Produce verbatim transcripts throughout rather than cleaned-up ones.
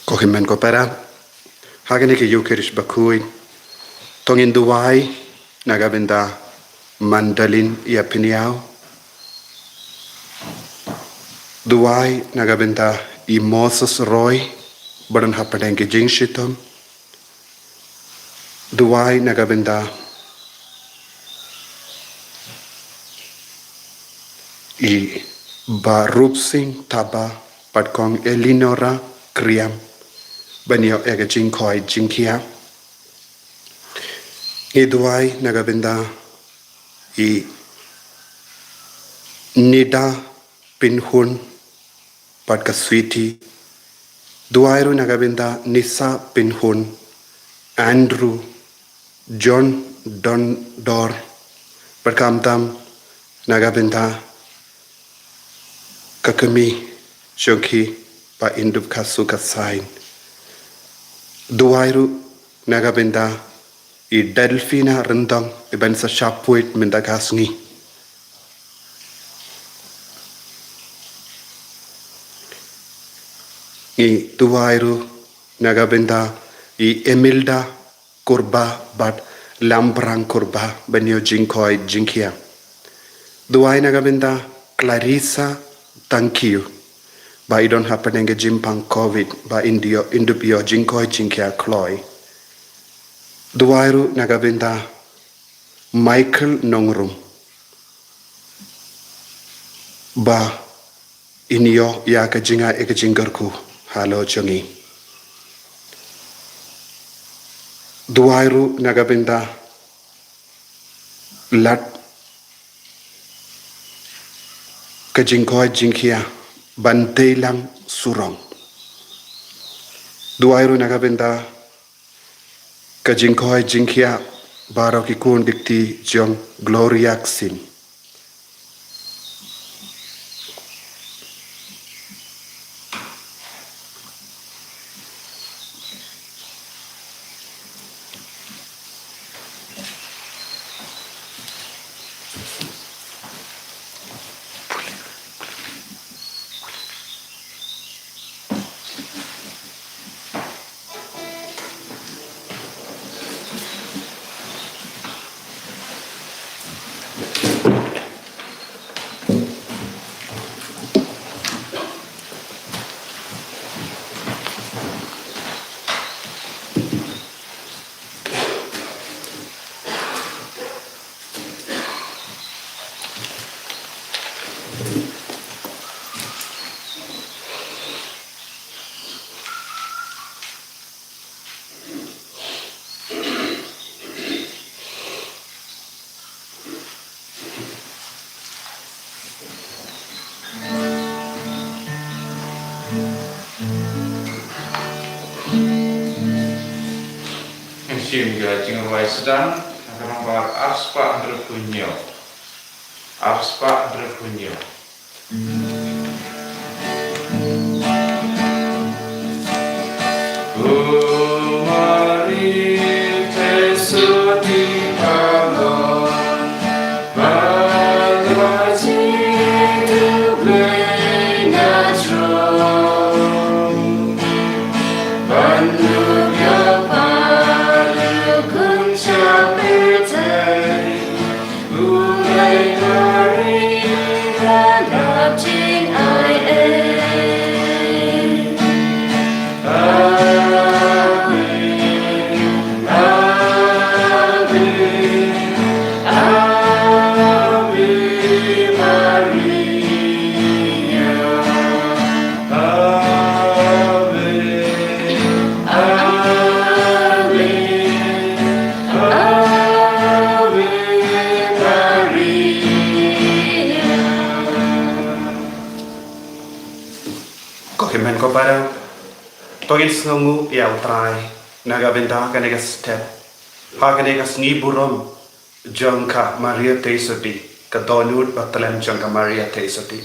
Ko hynmen ko para, ha kane ka Eucharist bakhuid, to ngin duwai na ka bynta Mandalin Iapiniaw. Duwai na ka bynta i Moses Roy, ba don hapdeng ka jingshitom. Duwai na ka bynta i Bah Rupsing Taba bad Kong Eleanora Kriam, ban ïoh ïa ka jingkhoi jingkhiah. Ngi duwai na ka bynta i Nida Pynhun bad ka Sweety. Duwai ruh na ka bynta Nisa Pynhun, Andrew, John Dondor, bad khamtam na ka bynta ka kmie jong ki Bah Indup Khasu Khasain. Duwai ruh na ka bynta i Delfina Ryndong, i ban sa shah poi mynta ka sngi. Ngi duwai ruh na ka bynta i Emilda Kurba bad Lambrang Kurba, ban ïoh jingkhoi jingkhiah. Duwai na ka bynta Clarissa Tangkiu, ba i don hapdeng ka jingpang covid, ba in ïoh, in dup ïoh jingkhoi jingkhiah kloi. Duwai ruh na ka bynta Michael Nongrum, ba in ïoh ïa ka jingai, ïa ka jingkyrkhu halor jong ngi. Duwai ruh na ka bynta lad ka jingkhoi jingkhiah Banteilang Surong. Duwai ruh na ka bynta ka jingkhoi jingkhiah baroh ki khun ki kti jong Gloria Ksing. Ngi shim ka jingrwai sdang, ka nambah arspah hynriewphew hynñiew. Arspah hynriewphew hynñiew. Ko hynmen ko para, to ngin sngewnguh ïa U Trai na ka bynta kane ka step ha kane ka sngi burom jong ka Maria Theisotti, ka dohnud ba tlem jong ka Maria Theisotti.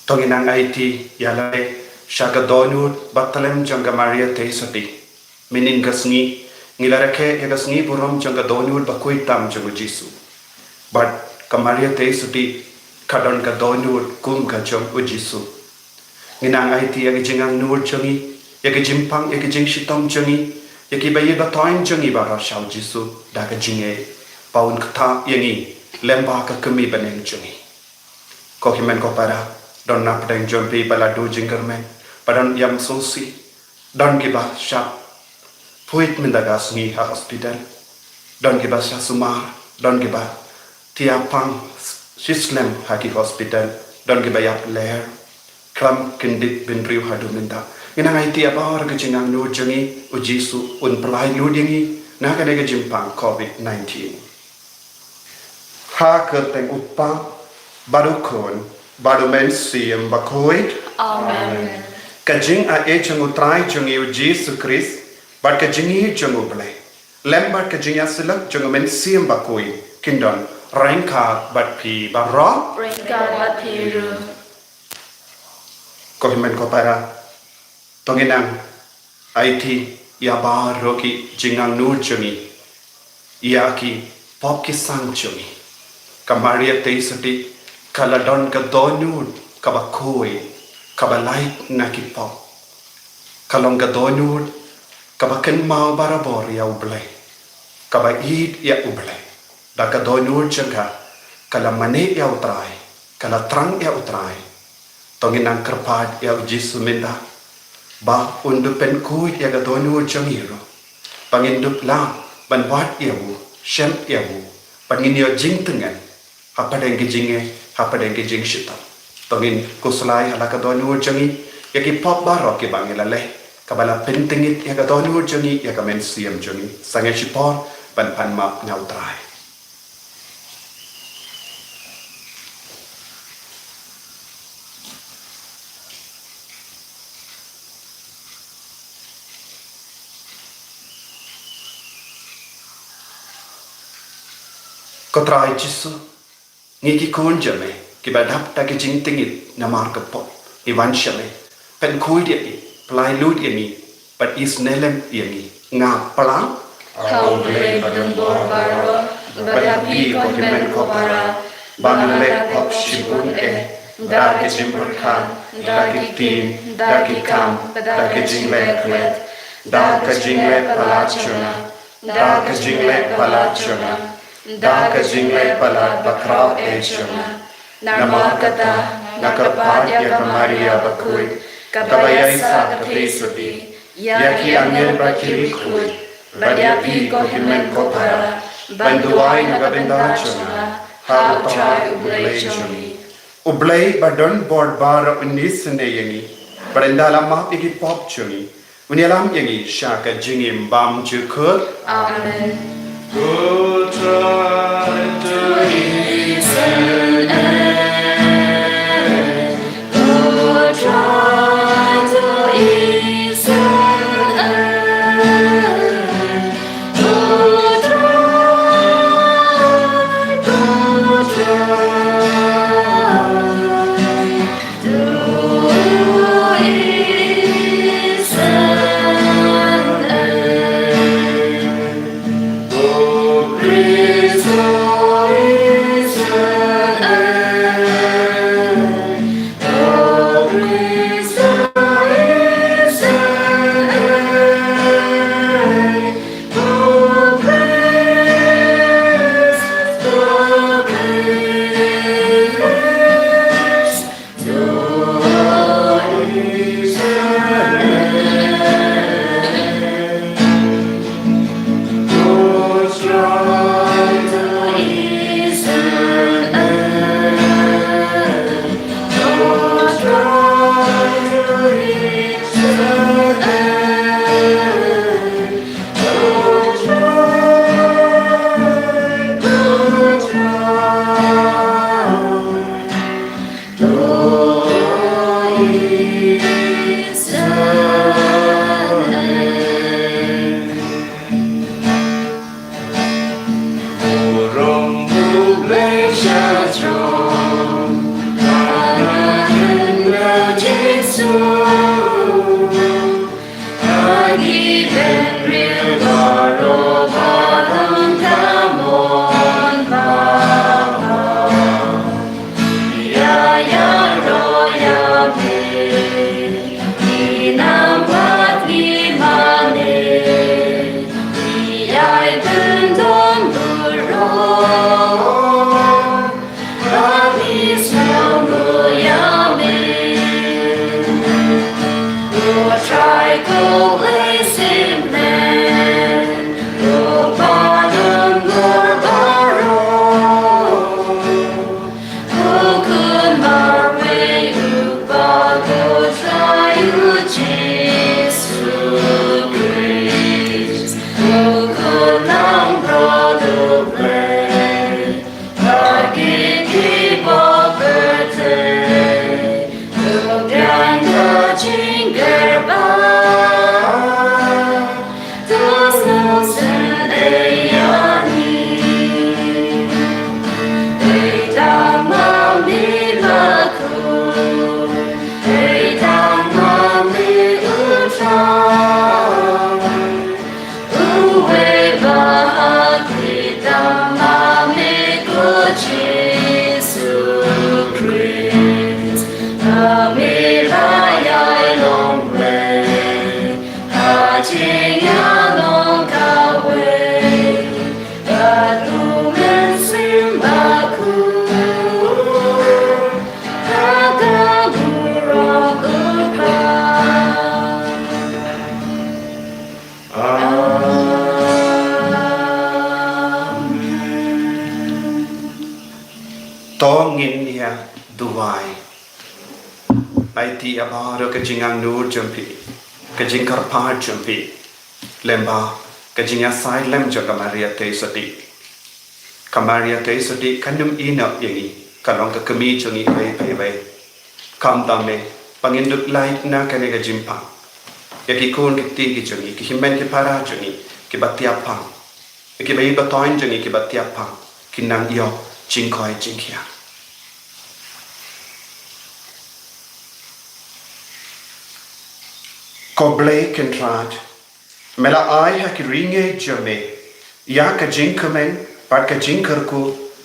To ngin nang aiti ïa lade sha ka dohnud ba tlem jong ka Maria Theisotti. Mynhynnin ka sngi ngi la rakhe ïa ka sngi burom jong ka dohnud ba khuid tam jong U Jisu. Bad ka Maria Theisotti ka don ka dohnud kum ka jong U Jisu. Ngin nang aiti ïa ka jingangnud jong ngi, ïa ka jingpang, ïa ka jingshitom jong ngi, ïa ki ba ïeit ba thoiñ jong ngi baroh sha U Jisu da ka jingeh, ba un ktah ïa ngi lem bad ka kmie bneng jong ngi. Ko hynmen ko para, don na pdeng jong phi ba la duh jingkyrmen, ba don ïam sngewsih, don kiba shah phuid mynta ka sngi ha hospital, don kiba shah sumar, don kiba thiah pang shislem ha ki hospital, don kiba ïap lyer, khlem kyndit bynriew haduh mynta. Ngin nang aiti ïa baroh ka jingangnud jong ngi, U Jisu un pynlait lut ïa ngi na kane ka jingpang covid nineteen. Ha ka kyrteng U Kpa, bad U Khun, bad U Mynsiem Bakhuid. Amen. Ka jingaiei jong U Trai jong ngi U Jisu Khrist, bad ka jingïeit jong U Blei, lem bad ka jingïasyllok jong U Mynsiem Bakhuid, kin don ryngkat bad phi baroh. Ryngkat bad phi ruh. Ko hynmen ko para, to ngin nang aiti ïa baroh ki jingangnud jong ngi, ïa ki pop ki sang jong ngi. Ka Maria Theisotti ka la don ka dohnud kaba khuid, kaba lait na ki pop. Ka long ka dohnud kaba kynmaw barabor ïa U Blei, kaba ïeit ïa U Blei. Da ka dohnud jong ka, ka la mane ïa U Trai, ka la thrang ïa U Trai. To ngin nang kyrpad ïa U Jisu mynta ba un dup pynkhuid ïa ka dohnud jong ngi ruh, ba ngin dup lah ban wad ïa u, shem ïa u, ba ngin ïoh jingtngen hapdeng ki jingeh, hapdeng ki jingshitom. To ngin khuslai ha la ka dohnud jong ngi ïa ki pop baroh kiba ngi la leh, kaba la pyntngit ïa ka dohnud jong ngi, ïa ka mynsiem jong ngi. Sangeh shipor ban pan map na U Trai. Ko Trai Jisu, ngi ki khun jong me kiba dap da ki jingtngit namar ka pop, ngi wan sha me, pynkhuid ïa ngi, pynlait lut ïa ngi, bad isynei lem ïa ngi. Nga pla ha U Blei ba donbor baroh, bad ha phi ko hynmen ko para, ba nga leh pop shibun eh, da ka jingpyrkhat, da ki ktien, da ki kam, da ka jingleh klet, da ka jingleh palat jong nga, da ka jingleh palat jong nga, da ka jingleh palat bakhraw eh jong nga. Namar kata, nga kyrpad ïa ka Maria bakhuid, kaba ïaisah ka Theisotti, ïa ki angel bad ki riewkhuid, bad ïa phi ko hynmen ko para, ban duwai na ka bynta jong nga ha U Trai U Blei jong ngi. U Blei ba donbor baroh un isynei ïa ngi, bad ynda la map ïa ki pop jong ngi, un ïalam ïa ngi sha ka jingim bymjukut. Amen. Ngi nang wad ngi mane, ngi ai kyndon burom, ba ngi sngewthuh ïa me. Ko Trai ko Blei Symbeh, ko Panem Baroh. Ko Khun Marwei Uba, ko Trai U Jisu Khrist, ko Khun Nongpynim U Blei, ba ki ki bok pyrthei, ko biang ka jingkyrpad. To sngewsih ïa ngi. Ei tang ma me la khun, ei tang ma me u Trai. Uwei ba ha khlieh tang ma me ko Jisu Khrist. Ma me la ïai long blei ha jingïalong kawei bad U Mynsiem Bakhuid, ha ka burom U Trai. Amen. To ngin ïa duwai. Aiti ïa baroh ka jingangnud jong phi, ka jingkyrpad jong phi, lem bad ka jingïasaid lem jong ka Maria Theisotti. Ka Maria Theisotti kan ym ïehnoh ïa ngi, ka long ka kmie jong ngi iwei pa iwei. Kumta me, ba ngin dup lait na kane ka jingpang, ïa ki khun ki kti ki jong ngi, ki hynmen ki para jong ngi kiba thiah pang, ïa ki baïeit bathoiñ jong ngi kiba thiah pang, kin nang ïoh jingkoit jingkhiah. Ko Blei Kynrad, me la ai ha ki riewngeit jong me ïa ka jingkmen bad ka jingkyrkhu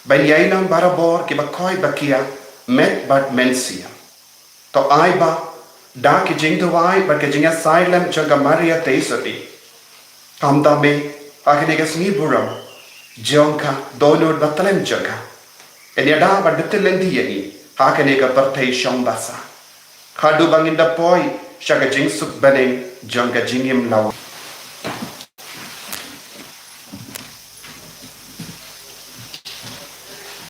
ban ïai long barabor kiba koit ba khiah, met bad mynsiem. To ai ba da ki jingduwai bad ka jingïasaid lem jong ka Maria Theisotti, kumta me, ha kane ka sngi burom jong ka dohnud bathylliem jong ka, yn ïada bad batylliew lynti ïa ngi ha kane ka pyrthei shong basa, haduh ba ngin da poi sha ka jingsuk bneng jong ka jingim lawei.